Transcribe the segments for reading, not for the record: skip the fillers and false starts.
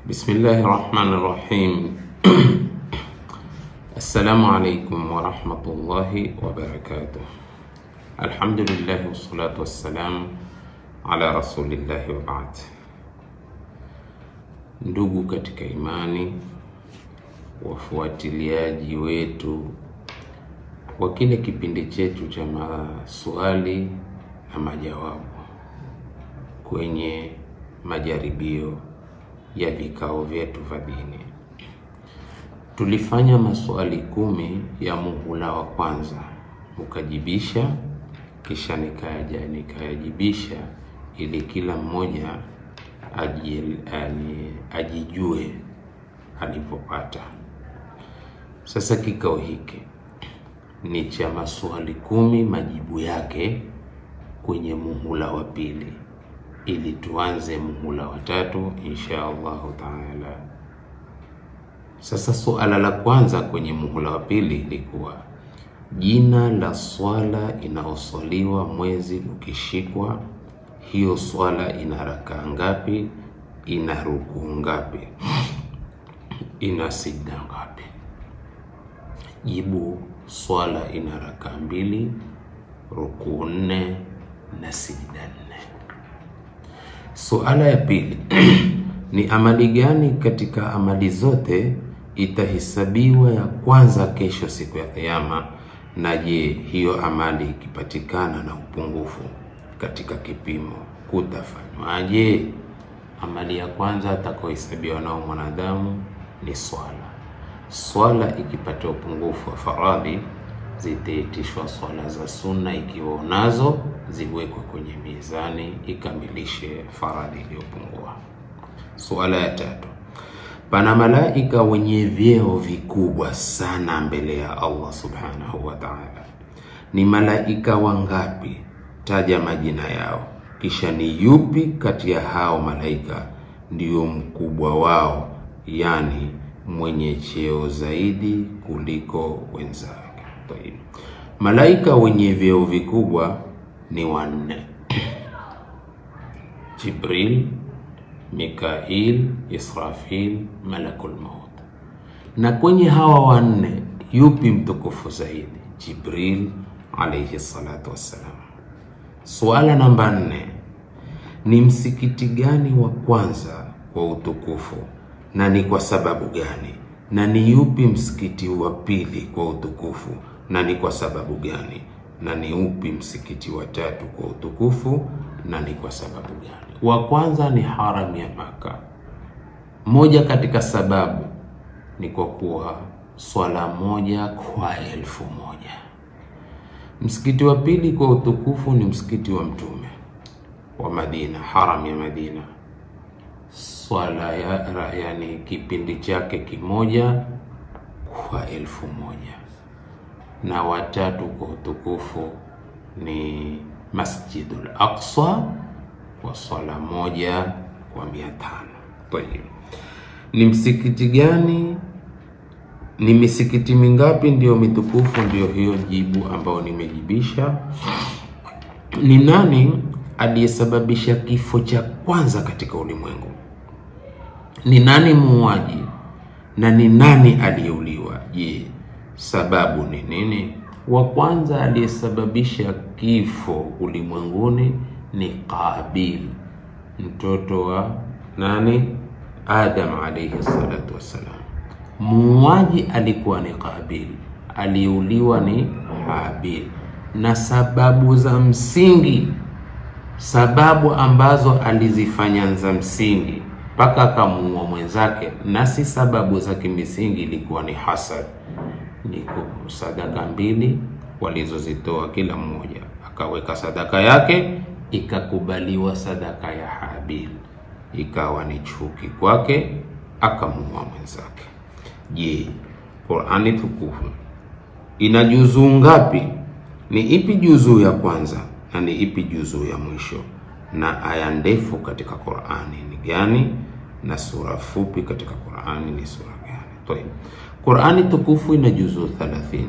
Bismillahir Rahmanir Rahim. Assalamu alaikum wa rahmatullahi wa barakatuh. Alhamdulillah wassalatu wassalam ala rasulillahi wa ba'd. Ndugu katika imani, wafuatiliaji wetu wa kile kipindi chetu cha maswali na majawabu kwenye majaribio ya vikao vyetu vya dini, tulifanya maswali 10 ya muhula wa kwanza, mukajibisha, kisha nikayajibisha ili kila mmoja ajijue alipopata. Sasa kikao hiki ni cha maswali 10 majibu yake kwenye muhula wa pili, ili tuanze muhula wa tatu insha Allahu taala. Sasa suala la kwanza kwenye muhula wa pili ilikuwa jina la swala inaoswaliwa mwezi ukishikwa, hiyo swala ina rakaa ngapi, ina rukuu ngapi, ina sijda ngapi? Jibu, swala ina rakaa 2, rukuu 4 na sijda 4. Suala ya pili ni amali gani katika amali zote itahesabiwa ya kwanza kesho siku ya Kiyama, na je, hiyo amali ikipatikana na upungufu katika kipimo kutafanywaje? Amali ya kwanza atakayohesabiwa nao mwanadamu ni swala. Swala ikipata upungufu wa faradhi, zitaitishwa swala za sunna, ikiwa unazo ziwekwe kwenye mizani ikamilishe faradhi iliyopungua. Suala ya tatu, pana malaika wenye vyeo vikubwa sana mbele ya Allah subhanahu wa ta'ala. Ni malaika wangapi? Taja majina yao, kisha ni yupi kati ya hao malaika ndiyo mkubwa wao, yani mwenye cheo zaidi kuliko wenzake? Malaika wenye vyeo vikubwa ni 4: Jibril, Mikail, Israfil, Malakul Maut. Na kwenye hawa 4 yupi mtukufu zaidi? Jibril alayhi salatu wassalam. Suala namba 4, ni msikiti gani wa kwanza kwa utukufu na ni kwa sababu gani? Na ni yupi msikiti wa pili kwa utukufu na ni kwa sababu gani? Na ni upi msikiti wa tatu kwa utukufu na ni kwa sababu gani? Wa kwanza ni haram ya Maka. Moja katika sababu ni kwa kuwa swala 1 kwa 1000. Msikiti wa pili kwa utukufu ni msikiti wa Mtume wa Madina, haram ya Madina. Swala ya yani kipindi chake 1 kwa 1000. Na watatu kwa utukufu ni Masjidul Aqsa kwa swala 1 kwa 500. Tayeb, ni msikiti gani? Ni misikiti mingapi ndiyo mitukufu? Ndiyo hiyo jibu ambao nimejibisha. Ni nani aliyesababisha kifo cha kwanza katika ulimwengu? Ni nani muuaji na ni nani aliyeuliwa? Je, sababu ni nini? Wa kwanza aliyesababisha kifo ulimwenguni ni Qabil, mtoto wa nani? Adam alayhi salatu wassalam. Muuaji alikuwa ni Qabil, aliuliwa ni Habil. Na sababu za msingi, sababu ambazo alizifanya za msingi mpaka akamuua mwenzake, na si sababu za kimisingi, ilikuwa ni hasad. Ni sadaka 2 walizozitoa kila mmoja, akaweka sadaka yake, ikakubaliwa sadaka ya Habil, ikawa ni chuki kwake, akamuua mwenzake. Je, Qur'ani tukufu ina juzuu ngapi? Ni ipi juzuu ya kwanza na ni ipi juzuu ya mwisho? Na aya ndefu katika Qur'ani ni gani? Na sura fupi katika Qur'ani ni sura gani? Qur'ani tukufu ina juzuu 30.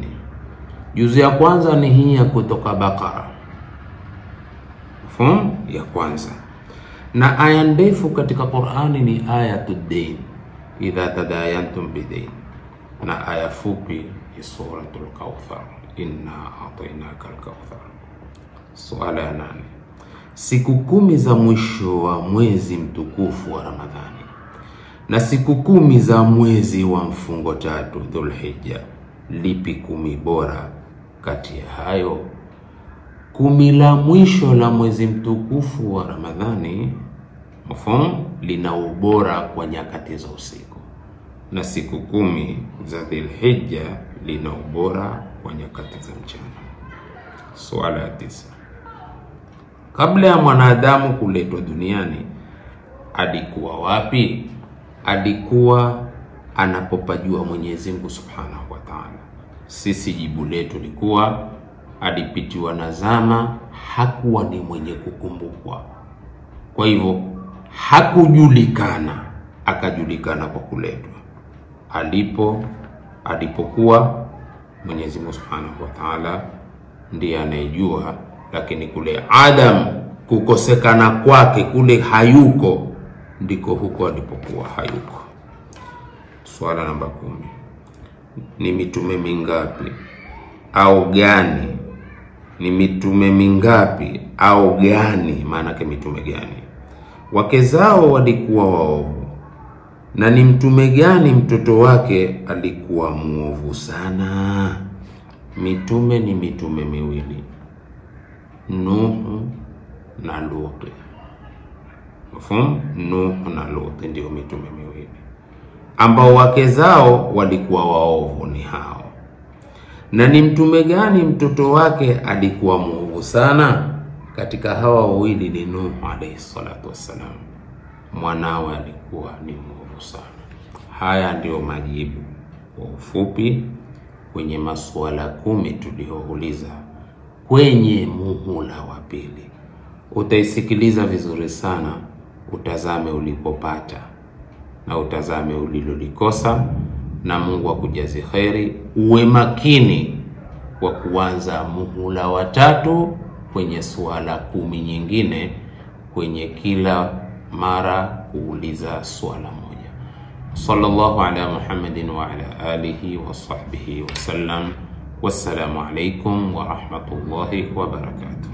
Juzuu ya kwanza ni hii ya kutoka Bakara, form ya kwanza. Na aya ndefu katika Qur'ani ni ayatud dain, idha tadayantum bidain, na aya fupi ni suratul Kauthar, inna a'tainaka al-kauthar. Swala ya 8, siku 10 za mwisho wa mwezi mtukufu wa Ramadhani na siku 10 za mwezi wa mfungo 3 Dhulhijja, lipi 10 bora kati ya hayo? 10 la mwisho la mwezi mtukufu wa Ramadhani mafhumu lina ubora kwa nyakati za usiku, na siku 10 za Dhulhijja lina ubora kwa nyakati za mchana. Swala ya 9, kabla ya mwanadamu kuletwa duniani alikuwa wapi? Alikuwa anapopajua Mwenyezi Mungu Subhanahu wa Ta'ala. Sisi jibu letu likuwa alipitiwa na zama, hakuwa ni mwenye kukumbukwa, kwa hivyo hakujulikana, akajulikana kwa kuletwa. Alipokuwa Mwenyezi Mungu Subhanahu wa Ta'ala ndiye anayejua, lakini kule Adam kukosekana kwake kule hayuko, ndiko huko alipokuwa hayuko. Swala namba 10, ni mitume mingapi au gani? Ni mitume mingapi au gani? Maana ke mitume gani wake zao walikuwa waovu, na ni mtume gani mtoto wake alikuwa muovu sana? Mitume ni mitume miwili, Nuhu na Luti. Mafhumu? Nuhu na Luti ndio mitume miwili ambao wake zao walikuwa waovu, ni hao. Na ni mtume gani mtoto wake alikuwa muovu sana? Katika hawa wawili ni Nuhu alayhi salatu wassalam, mwanawe alikuwa ni muovu sana. Haya ndio majibu kwa ufupi kwenye masuala 10 tuliyouliza kwenye muhula wa pili. Utaisikiliza vizuri sana, utazame ulipopata na utazame ulilolikosa, na Mungu akujaze kheri. Uwe makini kwa kuanza muhula wa 3 kwenye suala 10 nyingine, kwenye kila mara kuuliza suala moja. Sallallahu ala Muhammadin wa ala alihi wa sahbihi wa sallam. Wassalamu alaikum wa rahmatullahi wa barakatuh.